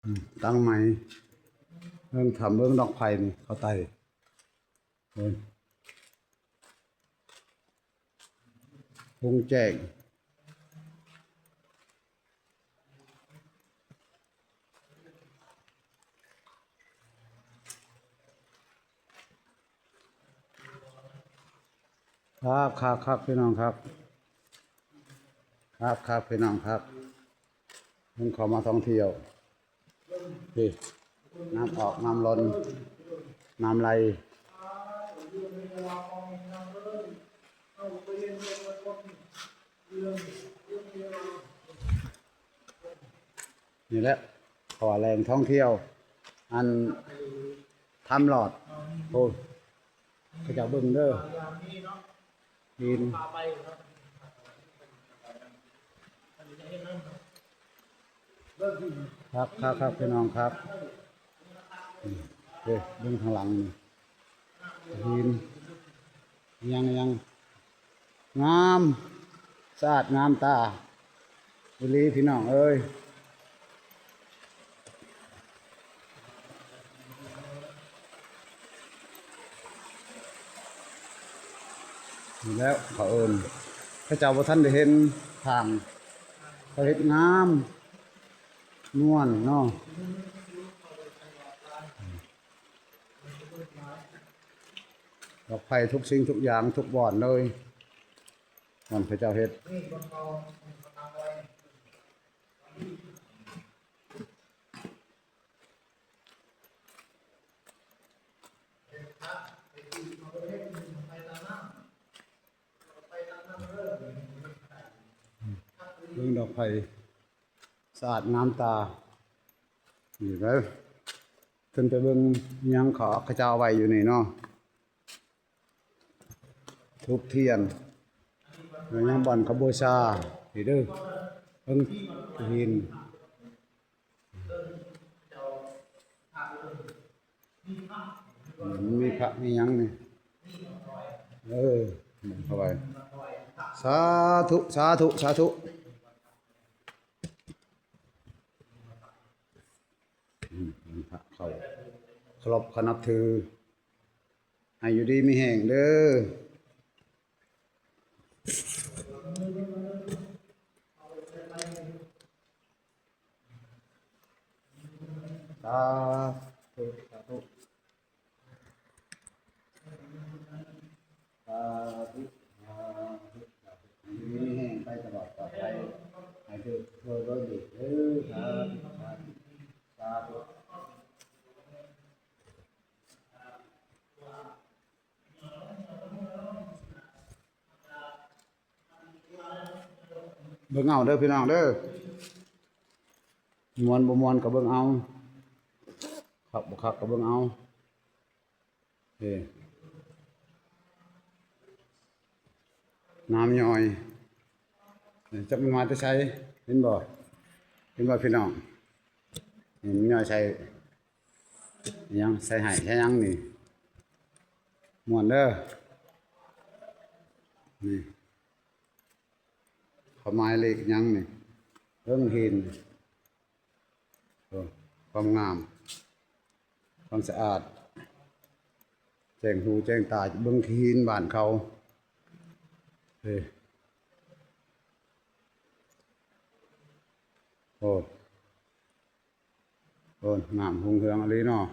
ອືມ ຕັ້ງໃໝ່ ເບິ່ງ ຖ້າເບິ່ງດອກໄຟນີ້ ເຂົາໄຕ່ ເບິ່ງ ໂລ່ງແຈ້ງ. ຄັກໆໆ ພີ່ນ້ອງຄັກ ຄັກໆ ພີ່ນ້ອງຄັກ ເພິ່ນເຂົ້າມາທ່ອງທ່ຽວ ນີ້ ນ້ຳອອກ ນ້ຳລົ້ນ ນ້ຳໄຫຼ ນີ້ແຫຼະ ເພາະວ່າແຫຼ່ງທ່ອງທ່ຽວ ອັນ ຖ້ຳຫຼອດ ໂອ້ ເຂົາເຈົ້າເບິ່ງເດີ ຫີນ ຄັກໆໆ ພີ່ນ້ອງຄັກ ນີ້ ເອີ ເບິ່ງທາງຫຼັງນີ້ ຫີນ ຫຍັງ ຫຍັງ ງາມ ສະອາດງາມຕາອີ່ຫຼີ ພີ່ນ້ອງເອີຍ. ນີ້ແຫຼະ ເຂົາເອີ້ນ ເຂົາເຈົ້າບໍ່ທັນໄດ້ເຫັນທາງ ເຂົາເຮັດງາມ ມ່ວນເນາະ. ດອກໄຟທຸກສິ່ງທຸກຢ່າງ ທຸກບ່ອນເລີຍ ບ່ອນເຂົາເຈົ້າເຮັດ ເບິ່ງດອກໄຟ ສະອາດງາມຕາ ນີ້ເດີ ຂຶ້ນໄປເບິ່ງຫຍັງເຂົາ ເຂົາເຈົ້າເອົາໄວ້ຢູ່ນີ້ເນາະ ທູບທຽນ ແລ້ວຍັງບ່ອນເຂົາບູຊາ ນີ້ເດີ ເບິ່ງຫີນ ມັນມີພະມີຫຍັງນີ້ ເອີ ເຂົ້າໄປ ສາທຸ ສາທຸ ສາທຸ ອືມ ພະເຂົ້າ ເຄົາລົບເຄົານັບຖື ໃຫ້ຢູ່ດີມີແຮງເດີ. ສາທຸ ສາທຸ ສາທຸ ສາທຸ ໃຫ້ຢູ່ດີມີແຮງໄປຕະຫຼອດປອດໄພ ໃຫ້ຖືກໂດຍດີເດີ ສາທຸ ສາທຸ ສາທຸ. ເບິ່ງເອົາເດີພີ່ນ້ອງເດີ ມ່ວນບໍ່ມ່ວນກໍເບິ່ງເອົາ ຄັກບໍ່ຄັກກໍເບິ່ງເອົາ ເອີ ນ້ຳຍ້ອຍ ຈັກມັນມາແຕ່ໃສ ເຫັນບໍ່ ເຫັນບໍ່ພີ່ນ້ອງ ນີ້ມັນຍ້ອຍໃສ່ ຫຍັງ ໃສ່ໄຫ້ໃສ່ຫຍັງນີ້ ມ່ວນເດີ ນີ້ ຄວາມໝາຍເລກຫຍັງນີ້ ເບິ່ງຫີນ ໂອ້ ຄວາມງາມ ຄວາມສະອາດ ແຈ້ງຫູແຈ້ງຕາ ເບິ່ງຫີນບ້ານເຂົາ ເອີ ໂອ້ ໂອ້ ງາມຮຸ່ງເຮືອງອີ່ຫຼີເນາະ